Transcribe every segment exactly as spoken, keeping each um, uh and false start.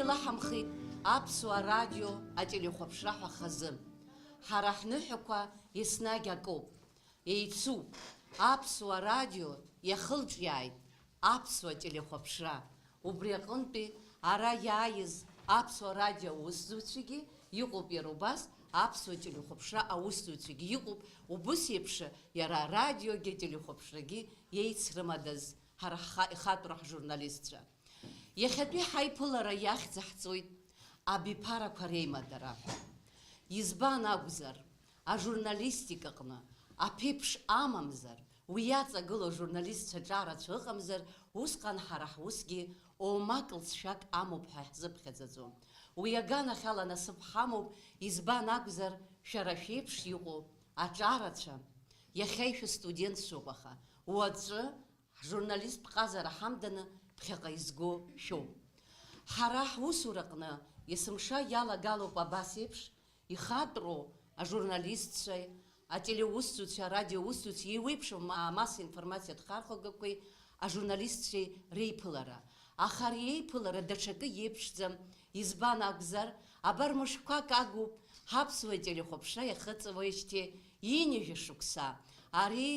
Илаҳамхеит Аԥсуа радио ателехәаԥшра ҳәа хазы. Ҳара ҳныҳәақәа еснагь акоуп, еицуп. Аԥсуа радио иахылҿиааит аԥсуа телехәаԥшра. Убри аҟынтәи ара иааиз аԥсуа радио аусзуҩцәагьы иҟоуп иара убас аԥсуа телехәаԥшра аусзуҩцәагьы иҟоуп, убыс еиԥш иара арадиогьы ателехәаԥшрагьы иеицрымадаз ҳара ҳха-, ихатәра ҳжурналистцәа. Иахьатәи ҳаиԥылара иахьӡаҳҵоит абиԥарақәа реимадара ҳәа. Избан акәзар, ажурналистикаҟны аԥеиԥш амамзар, уи иаҵагылоу ажурналистцәа ҿарацәа ыҟамзар, усҟан ҳара ҳусгьы омак лҵшәак амоуп ҳәа иаҳзыԥхьаӡаӡом. Уи аганахьала насыԥ ҳамоуп, избан акәзар, шәара шәеиԥш иҟоу аҿарацәа, иахьа ишәыстудентцәоуп, аха уаҵәы ҳжурналисттә ҟазара ҳамданы ԥхьаҟа изго шәоуп. Ҳара ҳусураҟны есымша иалагалоуп абас еиԥш ихатәроу ажурналистцәеи, ателеусзуҩцәеи, арадиоусзуҩцәеи, еиуеиԥшым ма-, амассаинформациатә хархәагақәеи ажурналистцәеи реиԥылара. Аха ари еиԥылара даҽакы иеиԥшӡам, избан акәзар, абар мышқәак агуп ҳаԥсуа телехәаԥшра иахыҵуеижьҭеи ҩынҩажәа шықәса. Ари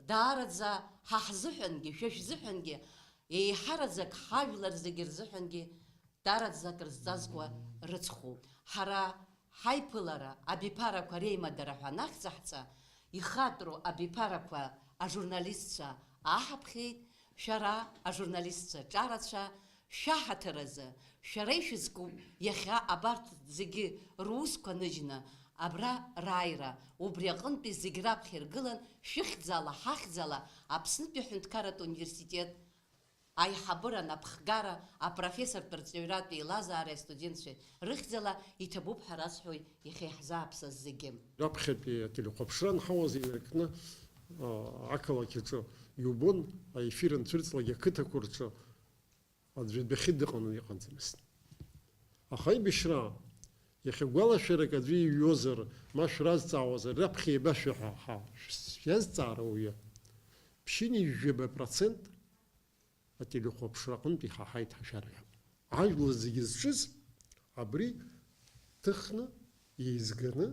даараӡа ҳа ҳзыҳәангьы, шәа шәзыҳәангьы, еиҳараӡак ҳажәлар зегьы рзыҳәангьы даараӡа акрызҵазкуа рыцхәуп. Ҳара ҳаиԥылара абиԥарақәа реимадара ҳәа анахьӡаҳҵа, ихатәроу абиԥарақәа ажурналистцәа ааҳаԥхьеит, шәара, ажурналистцәа ҿарацәа, шәаҳаҭыр азы, шәара ишәызкуп иахьа абарҭ зегьы русқәа ныжьны абра рааира, убри аҟынтәи зегь раԥхьа иргылан, шәыхьӡала, ҳахьӡала, Аԥснытәи аҳәынҭқарратә университет аиҳабыра анапхгара, апрофессортә рҵаҩратә еилазаареи астудентцәеи рыхьӡала иҭабуп ҳәа расҳәоит иахьа иаҳзааԥсаз зегьы. Раԥхьатәи ателехәаԥшра анҳауаз инаркны, а, ақалақь аҿы иубон, аефир анцәырҵлак ақыҭақәа рҿы аӡәы адәахьы дыҟаны иҟаӡамызт. Аха аибашьра, иахьа гәалашәарак аӡәы иҩуазар, ма шәразҵаауазар, раԥхьа еибашәҳәа ҳәа шәазҵаара ауаҩы, ԥшьынҩажәаба процент ателехәаԥшра аҟынтә иҳаҳаит ҳәа шәарҳәап. Ажәлар зегьы зҿыз абри ҭыхны, еизганы,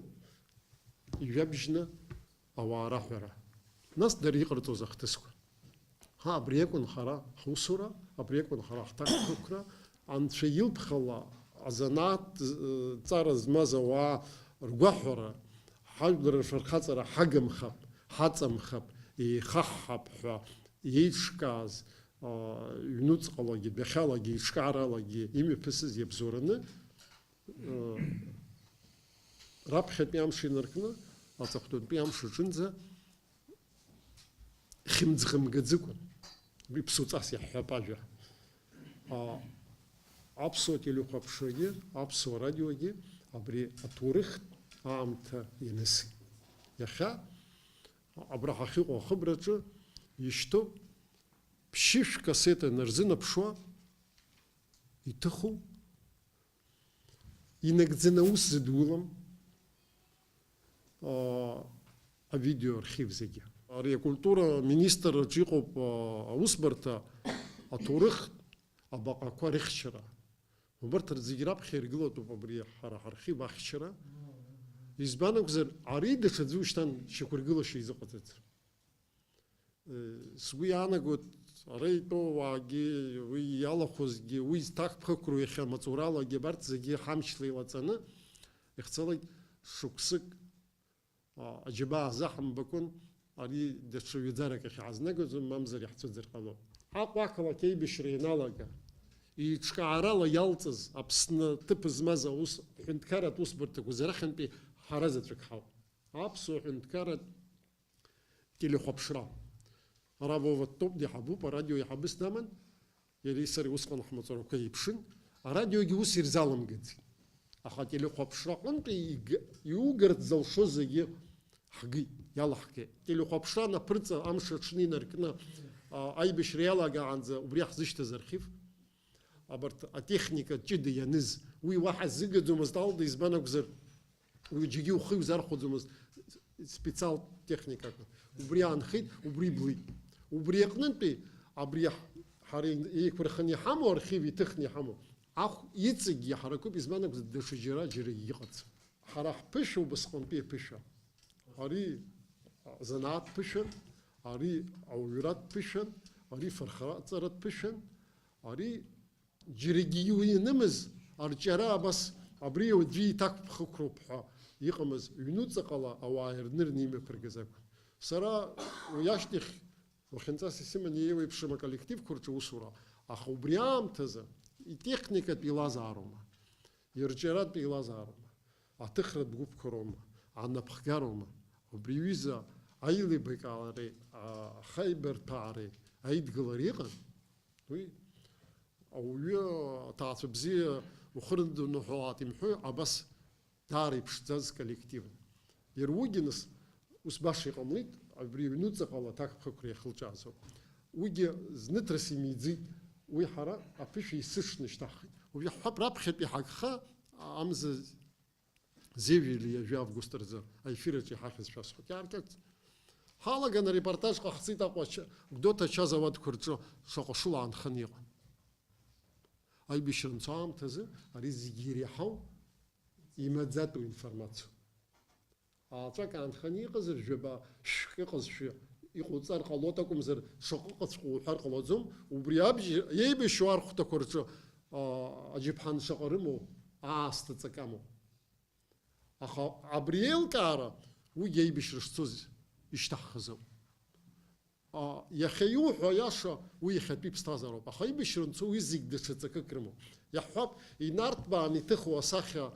ижәабжьны ауаа раҳәара. Нас дара иҟарҵоз ахҭысқәа. Ҳа, абри акәын ҳара ҳусура, абри акәын ҳара ҳҭакԥхықәра, анцәа илԥхала азанааҭ, э, ҵара змаз ауаа ргәаҳәара, ҳажәлар рфырхаҵара ҳагымхап, ҳаҵамхап, еихаҳҳап ҳәа еиҿкааз, а, ҩнуҵҟалагьы, дәахьалагьы, еиҿкааралагьы имҩаԥысыз иабзоураны, э, раԥхьатәи амш инаркны, аҵыхәтәантәи амш аҿынӡа хьымӡӷ мгаӡыкәан, иԥсуҵас иаҳҳәап ажәа. А, аԥсуа телехәаԥшрагьы, аԥсуа радиогьы абри аҭоурыхтә аамҭа ианысит. Иахьа абра ҳахьыҟоу ахыбраҿы ишьҭоуп ԥшьышә кассета нарзынаԥшуа, иҭыху инагӡаны аус зыдулам, аа, авидеоархив зегьы. Ари акультура аминистрраҿы иҟоуп, аа, аусбарҭа, аҭоурых, абаҟақәа рыхьчара. Убарҭ зегь раԥхьа иргылатәуп абри ҳара ҳархив ахьчара. Избан акәзар, ари даҽаӡәы ушьҭан шьақәыргылашьа изыҟаҵаӡам. Сгәы иаанагоит, ара итәоу ауаагьы, уи иалахәызгьы, уи зҭакԥхықәроу иахьа амаҵуралагьы, абарҭ зегьы ҳамчла илаҵаны, ихцалак шықәсык, а, аџьабаа азаҳамбакәан, ари даҽа ҩаӡарак ахь иаазнагоз, мамзар иаҳцәыӡыр ҟалон. Аҟәа ақалақь аибашьра ианалага, еиҿкаарала иалҵыз Аԥсны ҭыԥ змаз аус, ҳәынҭқарратә усбарҭақәа зрахьынтәи ҳара заҵәык ҳауп. Аԥсуа ҳәынҭқарратә телехәаԥшра. Ара Вова дтәоуп, деиҳабуп, арадио еиҳабыс даман, иареи сареи усҟан ҳмаҵурақәа еиԥшын. Арадиогьы ус ирзалымгаӡеит. Аха ателехәаԥшра аҟынтәи иг-, иугарц залшо зегьы ҳгеит, иалаҳгеит. Телехәаԥшра анаԥырҵа амш аҽны инаркны, а, аибашьра иалагаанӡа убри ҳзышьҭаз архив. Абарҭ атехника ҷыда ианыз, уи уаҳа зыгаӡомызт алда, избан акәзар, уи џьаргьы ухы иузархәаӡомызт, специалтә техникак. Убри аанхеит, убри блит. Убри аҟнынтәи, абри ҳ-, ҳара еиқәырханы иҳамоу архив, иҭыхны иҳамоу, Ахә иҵегь иаҳаракуп, избан акәзар, даҽа џьара, џьарагьы иҟаӡам. Ҳара ҳԥышәа убасҟантәи аԥышәа. Ари занааҭ ԥышәан, ари ауаҩратә ԥышәан, ари фырхаҵаратә ԥышәан, ари џьарагьы иуинымыз арҿиара абас абри аӡәы иҭакԥхықәроуп ҳәа иҟамыз, ҩнуҵаҟала ауаа ирнырны имҩаԥыргаз акәын. Сара уи ашьҭахь Уахьынҵас исыман еиуеиԥшым аколлективқәа рҿы аусура, аха убри аамҭазы итехникатә еилазаароума, ирҿиаратә еилазаароума, аҭыхратә гәыԥқәа роума, анапхгароума, убри аҩыза аилибакаареи ахаибарҭәаареи аидгылара иҟан. Уи ауаҩы аҭаацәа бзиа ухырдоны ҳәа имҳәои, абас Даара иԥшӡаз коллективын. Иара уигьы нас ус баша иҟамлеит, абри аҩнуҵаҟала аҭакԥхықәра иахылҿиаазоуп. Уигьы зныҭрас имиӡеит, уи ҳара аԥышәа есышшны ишьҭаҳхит. Уажәы ҳҳәап, раԥхьатәи ҳагха амза зежәи жәаҩа август рзы аефир аҿы иҳахьыз шәасҳәоит. Иааркьаҿ ҳалаган арепортаж ҟаҳҵеит Аҟәа ача-, Гәдоуҭа ачазауадқәа рҿы шаҟа шыла аанханы иҟан. Аибашьра анцо аамҭазы ари зегьы иреиҳау имаӡатәу информациоуп. Ааҵәак аанханы иҟазар, жәаба шәҟә ыҟазшәа иҟоуҵар ҟалоит акәымзар, шаҟа ыҟаҵәҟьоу уҳәар ҟалаӡом. Убри абжьы еибашьуа архәҭақәа рҿы, аа, аџьаԥҳан шаҟа рымоу, аасҭа ҵак амоу. Аха абри еилкаара уигьы аибашьра шцоз ишьҭаҳхыз ауп. А, иахьа иуҳәо аиаша, уи иахьатәи ԥсҭазаароуп. Аха аибашьра анцо уи зегь даҽа ҵакык рымоуп. Иаҳҳәап, инарҭбааны иҭыхуа асахьа, а,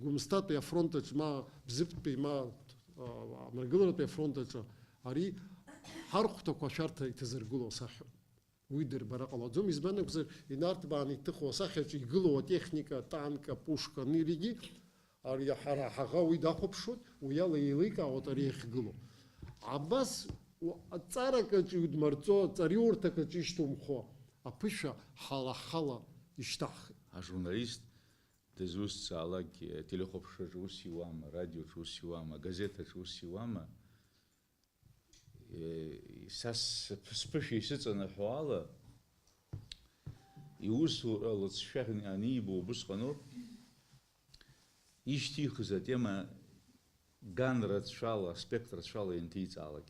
Гәымсҭатәи афронт аҿы, ма Бзыԥтәи, ма, а, Амрагыларатәи афронт аҿы, ари ҳархәҭақәа ашәарҭа иҭазыргыло асахьоуп. Уи дырбара ҟалаӡом, избан акәзар, инарҭбааны иҭыху асахьаҿы игылоу атехника, атанк, апушка, аныригьы, ари ҳара ҳаӷа уи дахәаԥшуеит, уи ала еиликаауеит ари иахьгылоу. Абас у-, аҵаракаҿы иудмарҵо, аҵариурҭакаҿы ишьҭумхуа аԥышәа ҳала-ҳала ишьҭаҳхит. Ажурналист дызусҭцаалакгьы, ателехәаԥшраҿы ус иуама, радиоҿы ус иуама, агазеҭаҿы ус иуама, Е, са сԥ-, сԥышәа исыҵанаҳәо ала, иусура лыҵшәа анибо убысҟаноуп, ишьҭихыз атема ган рацәала, аспект рацәала ианҭиҵаалак.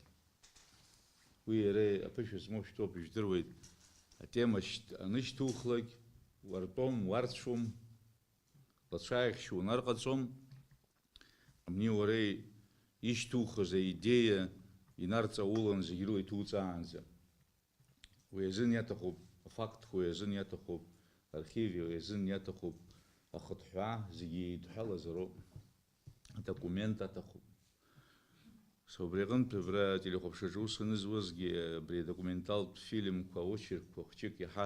Уи иара аԥышәа змоу шәтәоуп, ижәдыруеит, атема шьҭ-, анышьҭухлак, уартәом, уарцәом, лацәааихьшь унарҟаҵом, абни уара ишьҭухыз аидеиа инарҵаулан зегь рыла иҭуҵаанӡа. Уи азын иаҭахуп афактқәа, уи азын иаҭахуп архиви, уи азын иаҭахуп ахыҭҳәаа, зегьы еидҳәалазароуп, адокумент аҭахуп. Са убри аҟынтә абра ателехәаԥшраҿы аус анызуазгьы, абри адокументалтә фильмқәа, очеркқәа хәҷык иаҳа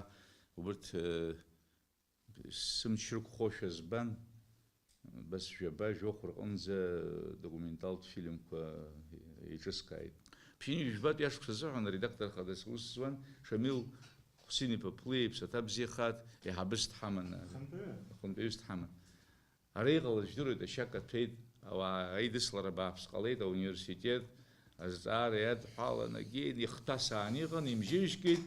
убырҭ, э, Сымч рықәхошәа збан, абас жәаба, жәохә рҟынӡа документалтә фильмқәа еиҿыскааит. Ԥшьынҩажәи жәбатәи ашықәс азыҳәан аредактор хада сус зуан Шамил Хәсин-иԥа Ԥлиа иԥсаҭа бзиахааит, еиҳабыс дҳаман, ахантәаҩыс дҳаман. Ара иҟалаз жәдыруеит, ашьа каҭәеит, ауаа аидыслара бааԥс ҟалеит, ауниверситет азҵаара иадҳәалан, агьеит, ихҭасаан иҟан, имжьыжькит,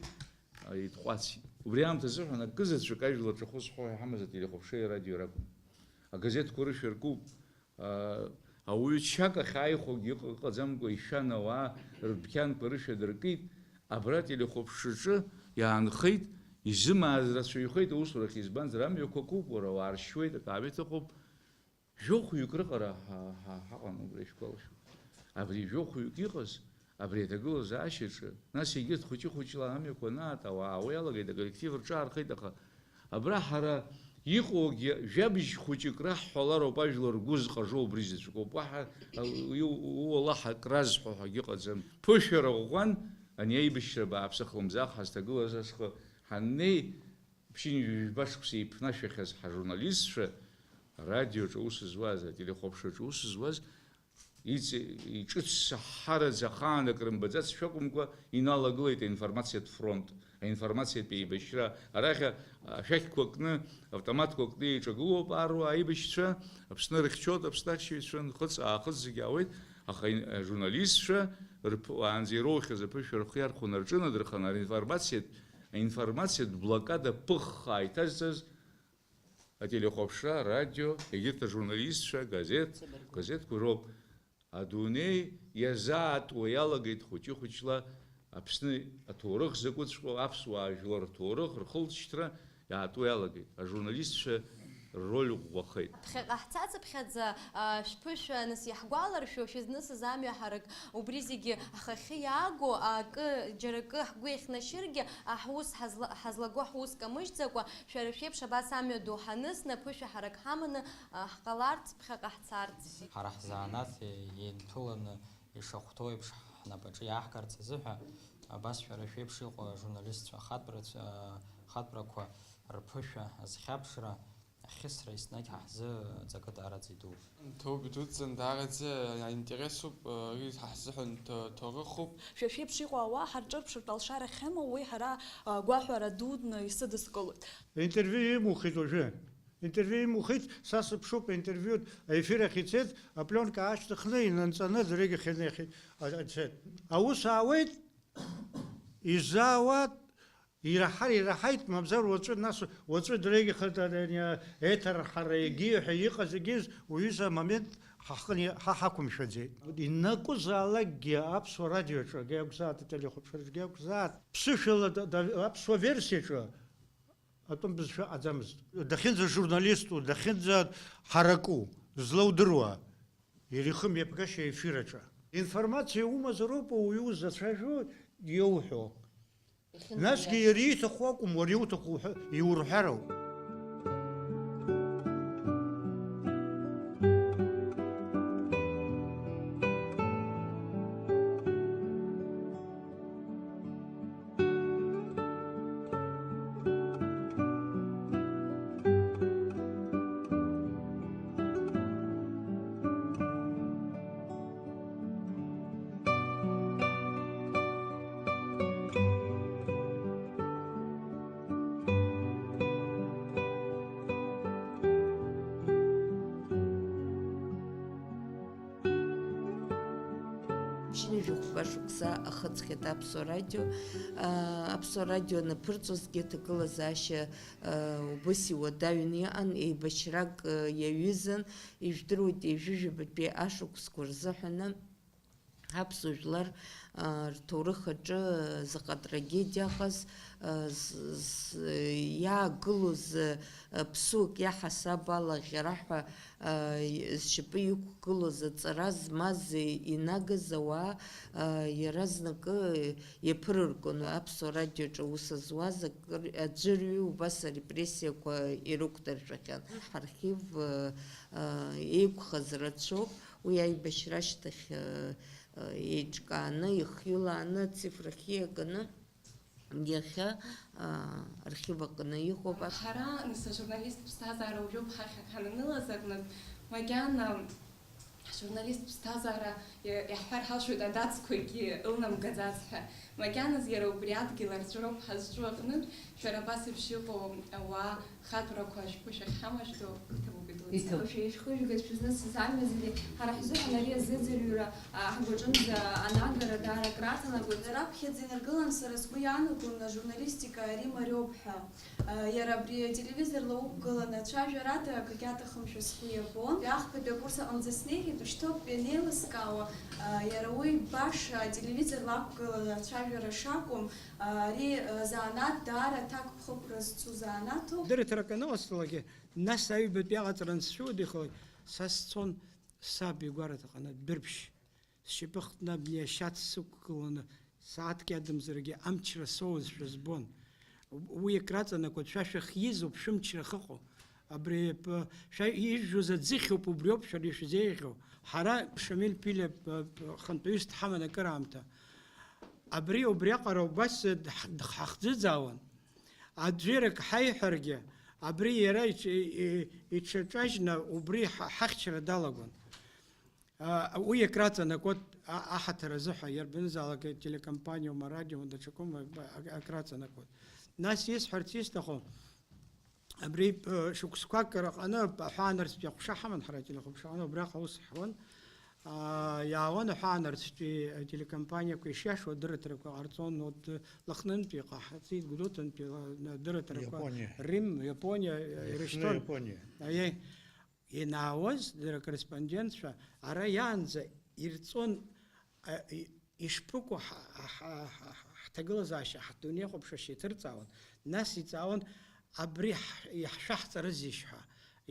итҟәацит. Убри аамҭазыҳәан акызаҵәык ажәлар ҿахәы зҳәо иҳамаз ателехәаԥшреи арадио ракәын. Агазеҭқәа рышәа ркуп, а, ауаҩы ччак ахьааихәогьы ыҟ-, ыҟаӡамкәа ишәан, ауаа рдәқьанқәа рышәа дыркит, абра ателехәаԥшраҿы иаанхеит, изымааз рацәаҩхеит аусурахь, избанзар, амҩақәа куп, уара, ауаа ршьуеит, акаамеҭ ыҟоуп, Жәохәҩык рыҟара ҳа, ҳа, ҳаҟан, убра ишәгәалашәоит. Абри жәохәҩык иҟаз, абри аҭагылазаашьаҿы, нас егьырҭ хәыҷы-хәыҷла амҩақәа анаатауа, аауа иалагеит, аколлектив рҿаархеит, аха абра ҳара иҟоугьы жәабжь хәыҷык раҳҳәалароуп ажәлар ргәы зҟажо, убри заҵәык ауп. Уаҳа, а, уи, уи уалаҳа акразҳәо ҳәагьы ыҟаӡам. Ԥышәара ӷәӷәан ани аибашьра бааԥсы хлымӡаах ҳазҭагылаз ашҟа ҳаннеи, Ԥшьынҩажәи жәба шықәса еиԥнашәахьаз ҳажурналистцәа, арадиоҿы аус зуаз, ателехәаԥшраҿы аус зуаз, иҵ-, иҿыцҳҳараӡа ахаан акрымбаӡац шәакәымкәа, иналагылеит аинформациатә фронт, аинформациатә еибашьра. Арахь ашәақьқәа кны, автоматқәа кны еиҿагылоуп аруаа аибашьцәа, Аԥсны рыхьчоит, Аԥсны ахьчаҩцәа нхыҵ-аахыҵ зегьы аауеит, аха ин-, ажурналистцәа рԥ-, уаанӡа ироухьаз аԥышәа рхы иархәаны рҿынадырхан, аинформациатә Аинформациатә блокада ԥыххаа иҭазҵаз ателехәаԥшра, арадио, егьырҭ ажурналистцәа, газеҭ, газеҭқәа роуп. Адунеи иазаатуа иалагеит хәыҷы-хәыҷла Аԥсны аҭоурых закәыҵәҟьоу, аԥсуаа жәлар рҭоурых, рхылҵшьҭра иаатуа иалагеит. Ажурналистцәа рроль ӷәӷәахеит. Ԥхьаҟа ҳцацыԥхьаӡа, а, шәԥышәа, нас, иаҳгәаларшәо, шәызнысыз амҩа ҳарак, убри зегьы ҳхахьы иааго, акы, џьара акы ҳгәы иахьнашьыргьы, а, ҳус ҳазла-, ҳазлаго ҳус камыжьӡакәа, шәара шәеиԥш абас амҩа ду ҳанысны, ԥышәа ҳарак ҳаманы, а, ҳҟаларц, ԥхьаҟа ҳцарц. Ҳара ҳзанааҭ еинҭәыланы ишахәҭоу еиԥш ҳнапаҿы иааҳгарц азыҳәа, абас шәара шәеиԥш иҟоу ажурналистцәа ахатәрацәа, ахатәрақәа рԥышәа азхьаԥшра, ахьысра еснагь ҳзы аҵакы даараӡа идууп. Ҭоуп идуӡӡан, даараӡа аинтересуп, ари ҳа ҳзыҳәан ҭо-, ҭоурыхуп. Шәа шәеиԥш иҟоу ауаа ҳарҿырԥшыртә алшара ахьамоу, уи ҳара, а, гәаҳәара дудны исыдыскылоит. Интервиу имухит уажәы. Интервиу имухит, са сыԥшуп, интервиу аефир ахь ицеит, апленка аашьҭыхны, инанҵаны дырҩегьых инеихьеит, а, ицеит. Аус аауеит, изаауа, ираҳар ираҳаит, мамзар уаҵәы, нас уаҵәы дырҩегьых, а, а, еиҭарҳара егьи ҳәа иҟаз егьиз уҩыза амомент ҳа ҳҟны, ҳа ҳақәымшәаӡеит. Ианакәызаалакгьы аԥсуа радиоаҿы акы иакәзаат, ателехәаԥшраҿгьы акәзаат, ԥсышәала да, да, аԥсуа версиаҿы атәым бызшәа ыҟаӡамызт. Дахьынӡа журналисту, дахьынӡа ҳараку, злоудыруа, иара ихы мҩаԥгашьа аефир аҿы. Информациа умазароуп ауаҩы узацәажәо иоуҳәо. Насгьы иара ииҭаху акәым, уара иуҭаху уҳәа-, иурҳәароуп. Ԥшьынҩажәи хәба шықәса ахыҵхьеит Аԥсуа радио. Аԥсуа радио анаԥырҵозгьы аҭагылазаашьа убыс иуадаҩны иҟан, еибашьрак иаҩызан, ижәдыруеит, ҩажәижәабатәи ашықәсқәа рзыҳәаны аԥсуа жәлар рҭоурых аҿы заҟа трагедиа ыҟаз, з-, з-, иаагылоз, ԥсуак иаҳасаб ала аӷьараҳәа, зшьапы иқәгылоз аҵара змаз, инагаз ауаа иаразнакы иаԥырыргон. Аԥсуа радиоҿы аус зуаз акыр-, аӡәырҩы убас арепрессиақәа ирықәдыршәахьан. Ҳархив еиқәхаз рацәоуп, уи аибашьра ашьҭахь еиҿкааны, ихҩылааны, ацифрахь иаганы. Иахьа, аа, архив аҟны иҟоуп. Ҳара, нас, ажурналисттә ԥсҭазаара уажәоуп ҳахь ҳананылаз аҟнытә, макьана ҳжурналисттә ԥсҭазаара иа-, иаҳҳәар ҳалшоит адацқәагьы ылнамгаӡац ҳәа. Макьаназ иара убри адгьыл арҵәыроуп ҳазҿу аҟнытә, шәара абас еиԥш иҟоу ауаа Хатәрақәа шәгәы шәахьҳамажәго, иҭабуп идуӡӡа. Иҭабуп. Шәа ишәхыжәгаз шәызнысыз амҩа зегьы ҳара ҳзыҳәан ари азыӡырҩра, а, ҳгәаҿынӡа анагара даара акраҵанакуеит. Раԥхьаӡа инаргылан, сара сгәы иаанагон ажурналистика ари мариоуп ҳәа. А, иара абри ателевизорла уқәгыланы ацәажәарада акгьы аҭахымшәа сгәы иабон. Ахԥатәи акурс аҟынӡа снеихьеит, ушьҭоуп ианеилыскаауа, а, иара уи баша ателевизорла ақәгыланы ацәажәара шакәым, а, ари, а, занааҭ даара аҭакԥхықәра зцу занааҭуп. Дырраҭарак аныҟасҵалакгьы, нас аҩбатәи аҟаҵара ансцәыуадаҩхалак, са сцон саб игәараҭаҟны, Дәырԥшь. Сшьапы хтны абни ашьац сықәгыланы, сааҭк иадамзаргьы амчра соуазшәа збон. Уи акраҵанакуа, шәа шәахьиз ауп шәымчра ахьыҟоу. Абри, п-, шәа ижәжәоз аӡыхь ауп, убриоуп шәара ишәзеиӷьу. Ҳара Шамиль Ԥилиа, п-, п-, хантәаҩыс дҳаман акыраамҭа. Абри убриаҟара убас дҳ-, дҳахӡыӡаауан. Аӡәырак ҳаиҳәаргьы, абри иара иҽ-, и-, и-, иҽаҿажьны убри ҳа-, ҳахьчара далагон. А, уи акраҵанакуан, а-, аҳаҭыр азыҳәа, иарбанызаалак телекомпаниоума, радиоума, даҽакума, а-, а-, акраҵанакуан. Нас исҳәарц исҭаху, абри, э, шықәсқәак раҟаны аҳәаанырцәтәи аҟәша ҳаман ҳара ателехәаԥшраҟны, убраҟа аус ҳуан. аа, иаауан аҳәаанырцәтәи ателекомпаниақәа ишиашоу адырраҭарақәа ҟарҵон, урҭ Лыхнынтәи иҟаҳҵеит, Гәдоуҭантәи, аа, адырраҭарақәа, Иапониа. Рим, Иапониа, Иахьа ирышьҭон. Иапониа. Аиеи. Ианаауаз дара акорреспондентцәа ара иаанӡа ирҵон, а, и-, ишԥыкәу ҳа-, ҳа-, ҳа-, ҳа-, ҳҭагылазаашьа, ҳдунеихәаԥшышьа иҭырҵаауан, нас иҵаауан, абри ҳ-, иаҳшәаҳҵарызеишь ҳәа.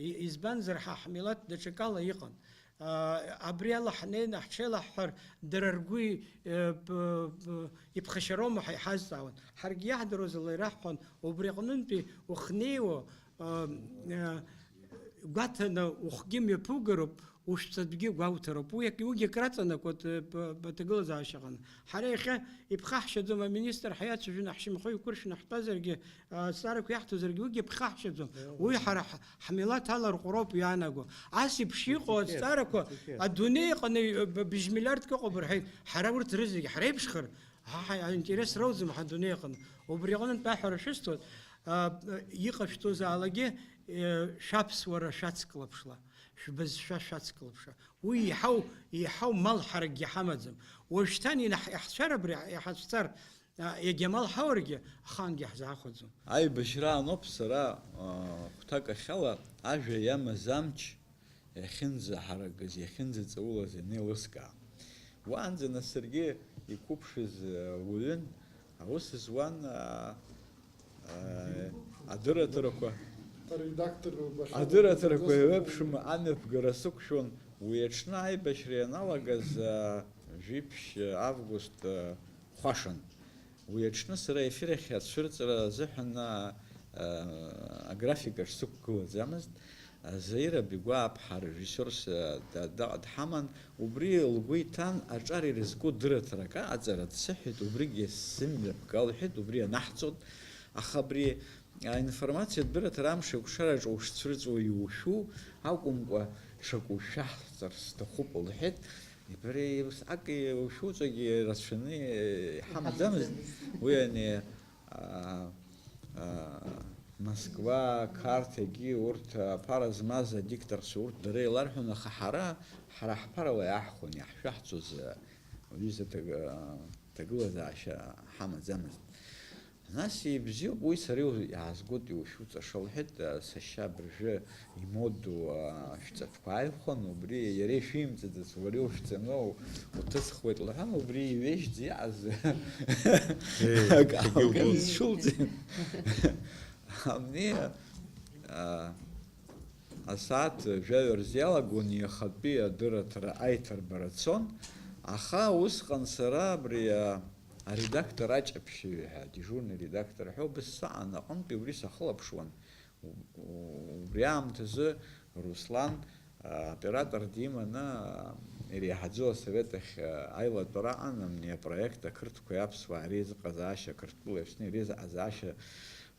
И-, избанзар, ҳа ҳмилаҭ даҽакала иҟан. А, абри ала ҳнеины ҳҽеилаҳҳәар, дара ргәы и-, э, п-, п-, иԥхашьароума ҳәа иҳазҵаауан. Ҳаргьы иаҳдыруаз ала ираҳҳәон, убри аҟнынтәи ухнеиуа, а, а, гәаҭаны ухгьы мҩаԥугароуп, ушәҵатәгьы гәауҭароуп. Уи ак-, уигьы акраҵанакуеит, э, б-, б-, аҭагылазаашьаҟны. Ҳара иахьа иԥхаҳшьаӡом, аминистр ҳиацәажәаны, ҳшьамхы еиқәыршәны ҳтәазаргьы, а, азҵаарақәа иаҳҭозаргьы, уигьы иԥхаҳшьаӡом. Уи ҳара ҳ-, ҳмилаҭ аларҟәроуп иаанаго. Ас еиԥш иҟоу азҵаарақәа адунеи аҟны, э, б-, быжь миллиардк ыҟоуп рҳәеит. Ҳара урҭ рызегьы ҳреиԥшхар, ҳа, ҳа, аинтерес роуӡом ҳадунеи аҟны. Убри аҟнытә аҳәара шәысҭоит, а, иҟашәҵозаалакгьы, э, шәаԥсуара шәацклаԥшла, шәбызшәа шәацклаԥша. Уи еиҳау, еиҳау мал ҳаракгьы ҳамаӡам. Уажәшьҭан инаҳ-, иаҳцәар абри, иҳацәцар, а, иагьа мал ҳауаргьы, ахаангьы ҳзаахәаӡом. Аибашьраан ауп сара, а, хәҭакахьала ажәа иамаз амч иахьынӡаҳаракыз, иахьынӡаҵаулаз ианеилыскаа. Уаанӡа нас саргьы иқәыԥшыз, а, уаҩын, аус зуан, а, а, адырраҭарақәа, аредактор лбаша адырраҭарақәа еиуеиԥшым амҩаԥгара сықәшәон. Уи аҽны аибашьра ианалагаз, а, жәиԥшь август, а, хәашан. Уи аҽны сара аефир ахь ацәырҵра азыҳәан, а, а, аграфик аҿы сықәгылаӡамызт. А, Заира Бигәааԥҳа арежиссиорс, а, да-, да-, дҳаман. Убри лгәы иҭан аҿар ирызку дырраҭарак аҟаҵара, дсыҳәеит, убригьы сымҩаԥгал, лҳәеит, убри анаҳҵоит. Аха абри аинформациатә дырраҭара амш еиқәшараҿы ушцәырҵуа иушәу акәымкәа, ҽак ушәаҳҵар сҭахуп, лҳәеит. Абри усҟак ушәуҵәагьы рацәаны иҳамаӡамызт. Иҳамаӡамызт. Уи ани, а, а, Москва, Қарҭ, егьи урҭ аԥара змаз адикторцәа урҭ дара еиларҳәон, аха ҳара, ҳара ҳԥарала иааҳхәон, иаҳшәаҳҵоз, а, уҩыза ҭаг-, а, ҭагылазаашьа ҳамаӡамызт. Нас ибзиоуп, уи сара иу-, иаазгоит, иушәуҵаша, лҳәеит, а, сашьа абыржәы имоду, а, шәҵатәқәа ааихәан, убри иара ишәимҵыӡац, уара иушәҵаны у-, уҭысхуеит, лҳәан, убри иҩежьӡа иааз Еи, акы егьи аалган убоит. Сшәылҵит. Абни, а, асааҭ жәаҩа рзы иалагон иахатәи адырраҭара аиҭарбара цон, аха усҟан сара абри, а, аредактор аҷаԥшьаҩы ҳәа, дежурный редактор ҳәа убыс саан аҟынтәи убри сахылаԥшуан. У-, у-, убри аамҭазы Руслан, а, оператор диманы, а, иреиҳаӡоу асовет ахь, а, аилатәара аҟан, амни апроект ақырҭқәеи аԥсуааи реизыҟазаашьа, Қырҭтәылеи Аԥсни реизыҟазаашьа,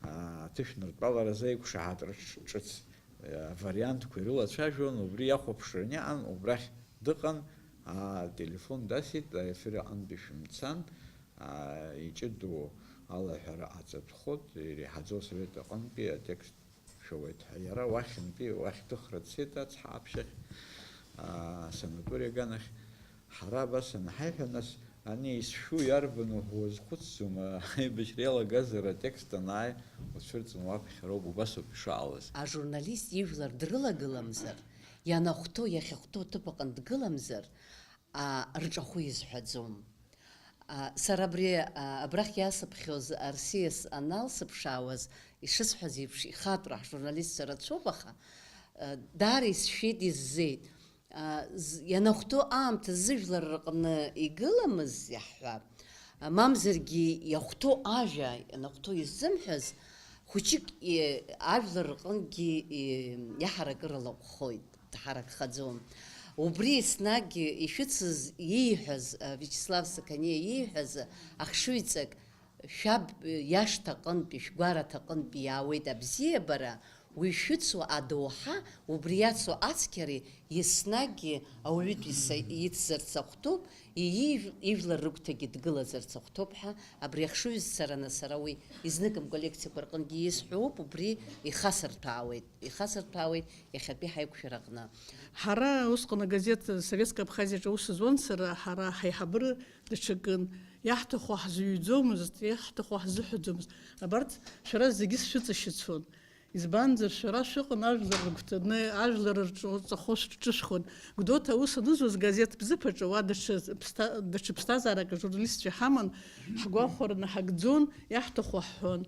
а, аҭышәныртәаларазы аиқәшаҳаҭра ҿ-, ҿыц, а, вариантқәа ирылацәажәон, убри иахәаԥшраны иҟан, убрахь дыҟан, ателефон дасит, аефир аҟынтәи шәымцан, а, иҷыдоу алаҳәара ҟаҵатәхоит, иреиҳаӡоу асовет аҟынтәи атекст шәауеит ҳәа. Иара уахьынтәи, уахь дыхра дцеит, ацҳа аԥшьахь, а, санаториа аганахь. Ҳара абас анҳаиҳәа, нас, ани изшәу иарбану ҳәа уазхәыцӡом, аибашьра иалагазар атекст анааи, уцәырҵын уаԥхьароуп, убасоуп ишаауаз. Ажурналист ижәлар дрылагыламзар, ианахәҭоу, иахьахәҭоу аҭыԥ аҟны дгыламзар, а, рҿахәы изҳәаӡом. А, сара абри, а, абрахь иасыԥхьоз арсиас аналсыԥшаауаз, ишысҳәаз еиԥш, ихатәра ҳжурналистцәа рацәоуп, аха, а, даара исшәеит, иззеит. А, з-, ианахәҭоу аамҭа зыжәлар рҟны игыламыз иаҳҳәап, а, мамзаргьы иахәҭоу ажәа, ианахәҭоу иззымҳәаз, хәыҷык, и-, ажәлар рҟынгьы, и-, иаҳаракыра лаҟәхоит. Дҳаракхаӡом. Убри еснагь ишәыцыз ииҳәаз, а, Виачеслав Сақаниа ииҳәаз, ахшыҩҵак шәаб иашҭа аҟынтәи, шәгәараҭа аҟынтәи иаауеит абзиабара, Уи шәыцу адоуҳа, убри иацу ацқьареи еснагьгьы ауаҩытәыҩса ицзарц ахәҭоуп, ииҩ-, ижәлар рыгәҭагьы дгылазарц ахәҭоуп ҳәа, абри ахшыҩзцараны сара уи изныкымкәа лекциақәа рҟынгьы исҳәоуп, убри ихасырҭәаауеит, ихасырҭәаауеит иахьатәи ҳаиқәшәараҟны. Ҳара усҟан агазеҭ Советская Абхазиаҿы аус зуан сара, ҳара ҳаиҳабыра даҽакын. Иаҳҭаху ҳзыҩӡомызт, иаҳҭаху ҳзыҳәаӡомызт. Абарҭ шәара зегьы сшәыҵашьыцуан. Избанзар, шәара шәыҟан ажәлар рыгәҭаны, ажәлар рҿы ҵахо шәҿышәхон. Гәдоуҭа аус анызуаз газеҭ Бзыԥ аҿы уа даҽа ԥсҭа-, даҽа ԥсҭазаарак ажурналистцәа иҳаман, ҳгәахәара наҳагӡон, иаҳҭаху ҳҳәон.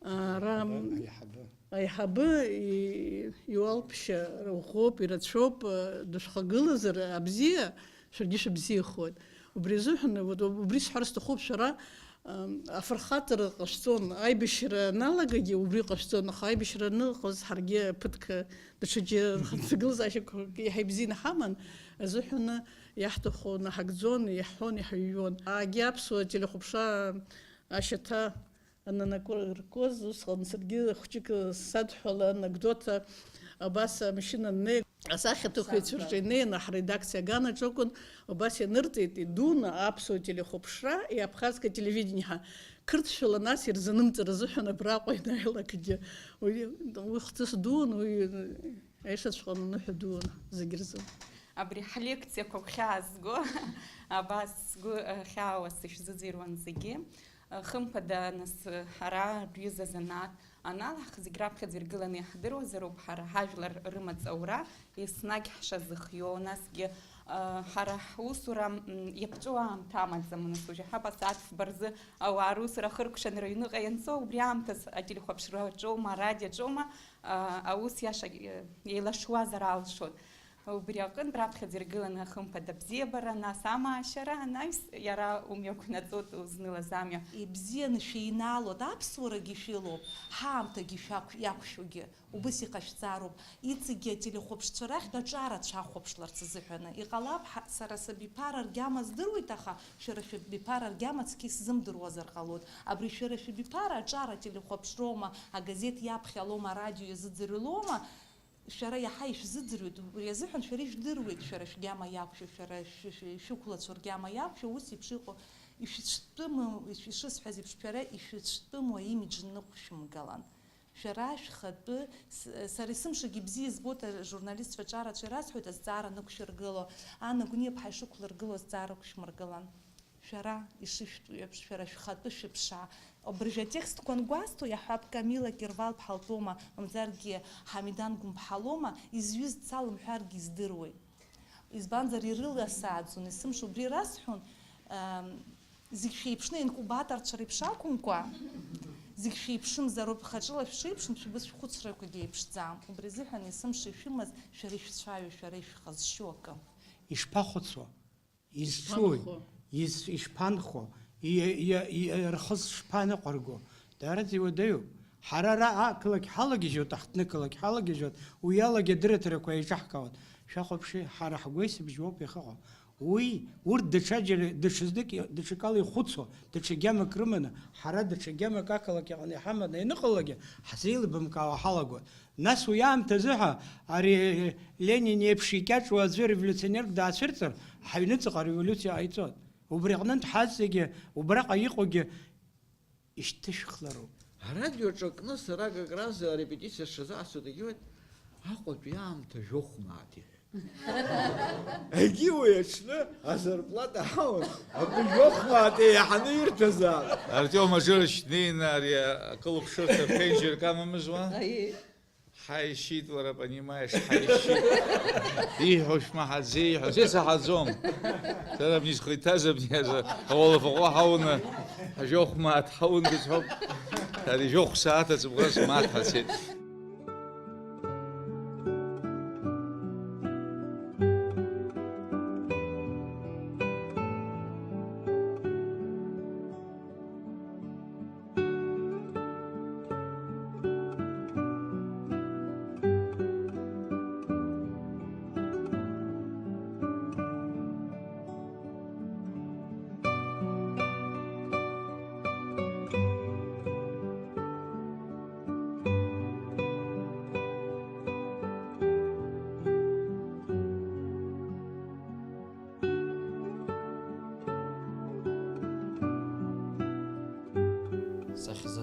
Ара Аиҳабы. Аиҳабы и-, иуалԥшьа ӷәӷәоуп, ирацәоуп, дышәхагылазар абзиа, шәаргьы шәыбзиахоит. Убри азыҳәан, вот, убри сҳәар сҭахуп, шәара, ам, афырхаҵара ҟашәҵон, аибашьра аналагагьы убри ҟашәҵон, аха аибашьра аныҟаз ҳаргьы ԥыҭк даҽаџьы рхаҭагылазаашьақәак иаҳа ибзианы ҳаман азыҳәан иаҳҭаху наҳагӡон, иаҳҳәон, иҳаҩҩуан. Аагьы аԥсуа телехәаԥшра ашьаҭа ананакыркуаз, усҟан саргьы хәҷык садҳәала, анекдоҭа, абас амашьына аннеи, асахьаҭыхҩцәа рҿы инеины, ҳредакциа аганаҿ акәын, убас ианырҵеит, идуны аԥсуа телехәаԥшра, и абхазское телевидение ҳәа, қырҭшәала нас ирзанымҵыр азыҳәан абраҟа ианааилакгьы. Уи, уи хҭыс дуун, уи аишаҵәҟьа аныҳәа дуун зегь рзы. Абри ҳлекциақәа гәхьаазго, абас сгәы, э, хьаауа сышәзыӡырҩуан зегьы. Хымԥада, нас, ҳара рҩыза занааҭ аналаҳх, зегь раԥхьаӡа иргыланы иаҳдыруазароуп ҳара ҳажәлар рымаҵ аура, еснагь ҳшазыхиоу, насгьы, ҳара ҳусура, м, иаԥҵәоу аамҭа амаӡам, нас уажәы ҳаб асааҭ фба рзы ауаа русура ахыркәшан рыҩныҟа ианцо, убри аамҭаз ателехәаԥшраҿоума, арадиоҿоума, аус иаша, еилашуазар алшоит. Убри аҟынтә раԥхьаӡа иргыланы, хымԥада, абзиабара, нас амаашьара анаҩс, иара умҩақәнаҵоит узнылаз амҩа. Ибзианы шәеинаалоит, аԥсуарагьы шәылоуп, ҳаамҭагьы шәақә-, иақәшәогьы убыс иҟашәҵароуп. Иҵегьы ателехәаԥшцәа рахьтә аҿарацәа ҳахәаԥшларц азыҳәаны. Иҟалап, ҳа, сара сабиԥара ргьама здыруеит, аха шәара шәабиԥара ргьама цқьа исзымдыруазар ҟалоит. Абри шәара шәабиԥара аҿара ателехәаԥшроума, агазеҭ иаԥхьалома, арадио иазыӡырҩлома, шәара иаҳа ишәзыӡырҩуеит, убри азыҳәан шәара ижәдыруеит, шәара шәгьама иақәшәо, шәара шәы-, шәы-, шәықәлацәа ргьама иақәшәо, ус еиԥш иҟоу ишәыцәтәыму, ишәы-, ишысҳәаз еиԥш, шәара ишәыцәтәыму аимидж ныҟәшәымгалан. Шәара шәхатәы, с-, сара есымшагьы бзиа избоит ажурналистцәа аҿарацәа ирасҳәоит, азҵаара нықәшәыргыло, Анна Гәниаԥҳа ишықәлыргыло азҵаара ықәшәмыргылан. Шәара ишышәтәу еиԥш, шәара шәхатәы шәыԥшаа. Абыржәы атекстқәа ангәасҭо, иаҳҳәап, Камила Кирвал-ԥҳа лтәома, мамзаргьы Ҳамидан Гәымԥҳа лоума, изҩыз дсалымҳәаргьы издыруеит. Избанзар, ирыласааӡон, есымша убри расҳәон, ам, зегь шәеиԥшны, инкубаторцәа реиԥш акәымкәа, зегь шәеиԥшымзароуп, хаҿыла шәшеиԥшым, шәыбыз шәхәыцрақәагьы еиԥшӡам. Убри азыҳәан есымша ишәымаз шәара ишәцәаҩу, шәара ишәхазшьу акы. Ишԥахәыцуа? Изцуи? Ишԥанхо? Из-, ишԥанхо? И-, и-, и-, рхы шԥаныҟәырго? Даараӡа иуадаҩуп. Ҳара ара ақалақь ҳалагьежьуеит, аҳҭнықалақь ҳалагьежьуеит, уи алагьы адырраҭарақәа еиҿаҳкаауеит. Шәахәаԥши, ҳара ҳгәеисыбжь уоуп иахьыҟоу. Уи, урҭ даҽаџьара, даҽазнык, даҽакала ихәыцуа, даҽа гьамак рыманы, ҳара даҽа гьамак ақалақь аҟны иҳаманы ианыҟалалакгьы, ҳзеилыбамкаауа ҳалагоит. Нас уи аамҭазы ҳәа ари Ленин иеиԥш икьаҿуа аӡәы револиуционерк даацәырҵыр, ҳаҩныҵҟа ареволиуциа ҟаиҵоит. Убри аҟнытә ҳазегьы, убраҟа иҟоугьы ишьҭышәхлароуп. Арадио аҿы акны сара как раз арепетициа сшазаасҭо дагьуеит, Аҟәатәи аамҭа жәохә мааҭ иҳәеит. Егьи уи аҽны азарплата ҳауан, абри жәохә мааҭ еиҳаны ирҭазаап. Артиом Ажырович днеины ари акылԥшырҭа ԥенџьырк амамызуа? Аиеи. Ҳаишьит, уара, понимаешь, ҳаишьит. Ииҳәо шәмаҳаӡеи, ииҳәо сеицаҳаӡом. Сара абни зхы иҭаз абни азы ауалафаҟәа ҳауны, ҳжәохә мааҭ ҳаундаз ҳәоуп. Ари жәохә сааҭ ацыбӷра смааҭ ҳацеит.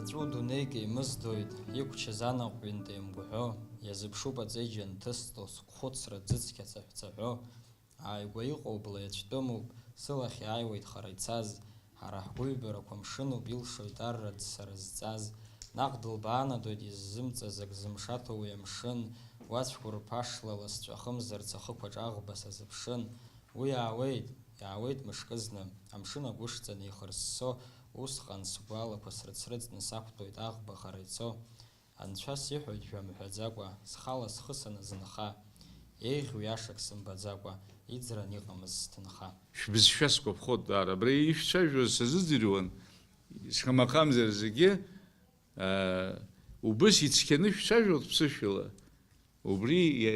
Ҵәу дунеик еимыздоит, иқәчыз анаҟә ҩынтә еимгәҳәо, иазыԥшуп аҵеџь анҭысҵо, схәыцра ӡыцқьа цаҳәцаҳәо. Ааигәа иҟоу бла иацәтәымуп, сылахь иааиуеит хара ицаз. Ҳара ҳгәыҩбарақәа мшынуп, илшоит арра сара зҵаз. Наҟ дылбаанадоит иззымҵаз ак зымшаҭо уи амшын, уа цәқәырԥашла ласҵәахымзарц ахықәаҿ аӷба сазыԥшын. Уи иаауеит, иаауеит мышкызны, амшын агәышҵаны ихырссо, усҟан сгәалақәа срыцрыҵны сақәтәоит аӷба хара ицо. Анцәа сиҳәоит жәа мҳәаӡакәа, схала схы саназынха, еиӷьу иашак сымбаӡакәа, иӡран иҟамыз сҭынха. Шәбызшәа сгәаԥхоит даара, абра ишәцәажәоз сазыӡырҩуан, шамахамзар зегьы, аа, убыс ицқьаны шәцәажәоит ԥсышәала. Убри, е,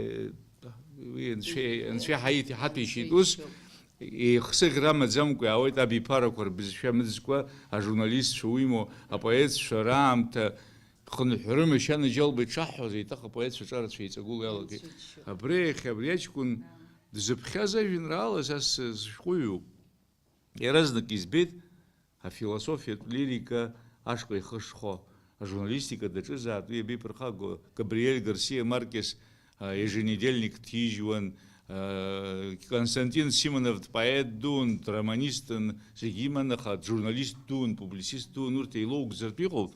уи анцәа, анцәа иҳаит, иҳаҭәеишьеит. Ус, еихсыӷьра амаӡамкәа иаауеит абиԥарақәа рбызшәа мыӡкәа, ажурналистцәа уимоу, апоетцәа раамҭа хынҳәрымашь анаџьалба иҽаҳҳәоз, еиҭах апоетцәа ҿарацәа еиҵагыло иалагеит. Абри иахьа абри аҷкәын дызԥхьаз ажәеинраала са сышәҟәыҩҩуп. Иаразнак избеит афилософиатә лирика ашҟа ихы шхо. Ажурналистика даҿызаап, уи иабеиԥырхагоу, Габриель Гарсиа Маркес, а, еженедельник дҭижьуан, а, Константин Симонов дпоет дуун, дроманистын, зегь иман, аха джурналист дуун, публицист дуун, урҭ еилоугӡартә иҟоуп.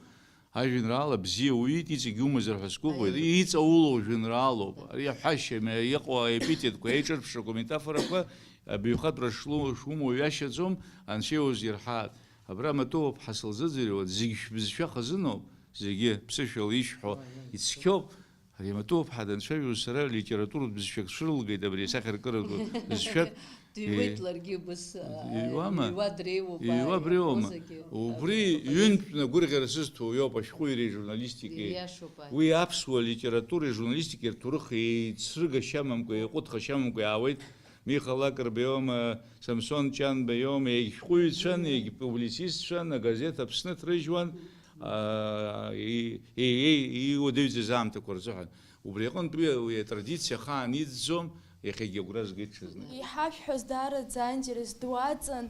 Ажәеинраала бзиа уҩит, иҵегь умазар ҳәа сгәыӷуеит. Аиеи. Иҵаулоу жәеинраалоуп. Ари аҳәашьа, иҟоу аепитетқәа, еиҿырԥшрақәа, аметафорақәа абаҩхатәра шлу-, шумоу ҩашьаӡом, Анцәа иузирҳааит. Абра Матуа ԥҳа сылзыӡырҩуан, зегь шәбызшәа хазыноуп, зегьы ԥсышәала ишәҳәо ицқьоуп. Ари Матуа ԥҳа данцәажәоз сара литературатә бызшәак цәырылгеит, абри асахьаркыратә бызшәак. Дыҩуеит. Э, ларгьы убыс, а, иҩуама? Иҩуа дреиуоуп, иҩуа а, бреиуоума? Иаԥхозагьы. Убри абри ҩынтәны агәырӷьара сызҭо уиоуп ашәҟәыҩреи ажурналистикеи. Ииашоуп, аи. Уи аԥсуа литературеи ажурналистикеи рҭоурых еицрыгашьа амамкәа, еиҟәыҭхашьа амамкәа иаауеит. Миха Лакрба иоума, Самсон Ҷанба иоума, егь шәҟәыҩҩцәан, егь публицистцәан, агазеҭ Аԥсны ҭрыжьуан, аа, и-, и-, и-, иуадаҩӡаз аамҭақәа рзыҳәан. Убри аҟынтә уи, уи атрадициа ахаан иӡӡом, иахьагьы агәра згеит ҽазнык. Иҳашәҳәаз даараӡа аинтерес ду аҵан.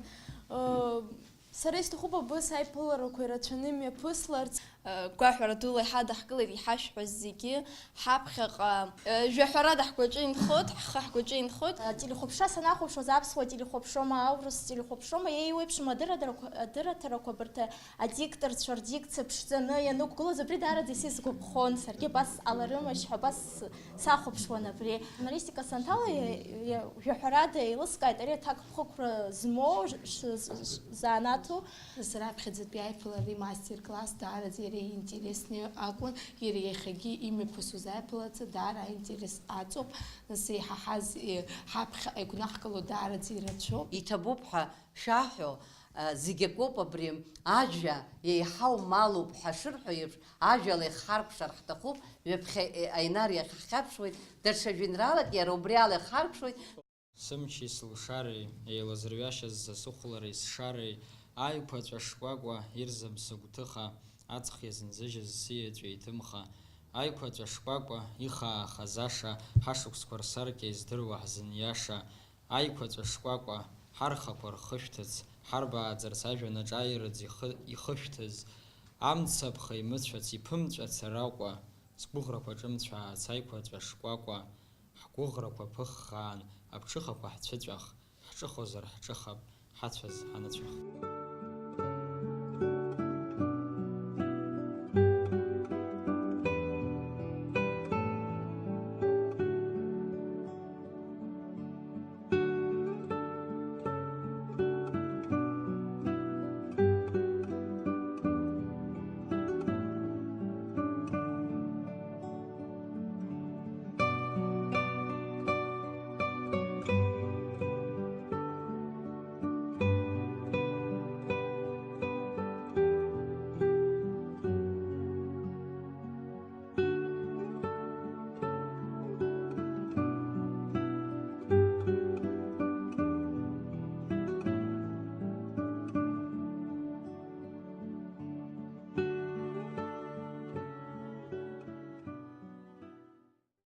Ыы, сара исҭахуп абыс аиԥыларақәа ирацәаны имҩаԥысларц. Ыы, гәаҳәара дула иҳадаҳкылеит иҳашәҳәаз зегьы. Ҳаԥхьаҟа, ыы, жәаҳәарада ҳгәаҿы инхоит, ҳхы ҳгәаҿы инхоит. Ателехәаԥшра санахәаԥшуаз, аԥсуа телехәаԥшроума, аурыс телехәаԥшроума, еиуеиԥшым адырраҭарақәа, адырраҭарақәа абарҭ адикторцәа рдикциа ԥшӡаны ианықәгылоз, абри даараӡа исызгәаԥхон, саргьы абас сҟаларымашь ҳәа абас сахәаԥшуан абри. Журналистика санҭала, иа-, иа-, жәаҳәарада еилыскааит ари аҭакԥхықәра змоу ш-, ш-, ш-, занааҭу. Сара аԥхьаӡатәи аиԥылареи мастер-класс даараӡа иара иинтересны акәын, иара иахьагьы имҩаԥысуаз аиԥылараҿы даара аинтерес аҵоуп. Нас иҳаҳаз, е, ҳаԥхьаҟа игәнаҳкыло даараӡа ирацәоуп. Иҭабуп ҳәа шәаҳәо, а, зегь акоуп абри, ажәа еиҳау малуп ҳәа шырҳәо еиԥш, ажәала ихҳаркәшар ҳҭахуп, ҩаԥхьа, е, Аинар иахь ҳхьаԥшуеит, даҽа жәеинраалак иара убри ала ихҳаркәшоит. Сымчи сылшареи, еилазырҩашьаз са сыхәлареи сшареи, аиқәаҵәа шкәакәа ирзам сыгәҭыха, аҵх иазынзыжьыз сиеҵәа иҭымха, аиқәаҵәа шкәакәа ихаахаз аша, ҳашықәсқәа рсаркьа издыруа ҳзыниаша, аиқәаҵәа шкәакәа, ҳархақәа рхышәҭыц, ҳарбааӡарц ажәҩан аҿы аирыӡ ихы-, ихышәҭыз, амцаԥха имыцәац, иԥымҵәац араҟәа, сгәыӷрақәа ҿымцәаац, аиқәаҵәа шкәакәа, ҳгәыӷрақәа ԥыххаан, аԥҽыхақәа ҳцәыҵәах, ҳҿыхозар ҳҿыхап, ҳацәаз ҳанацәах.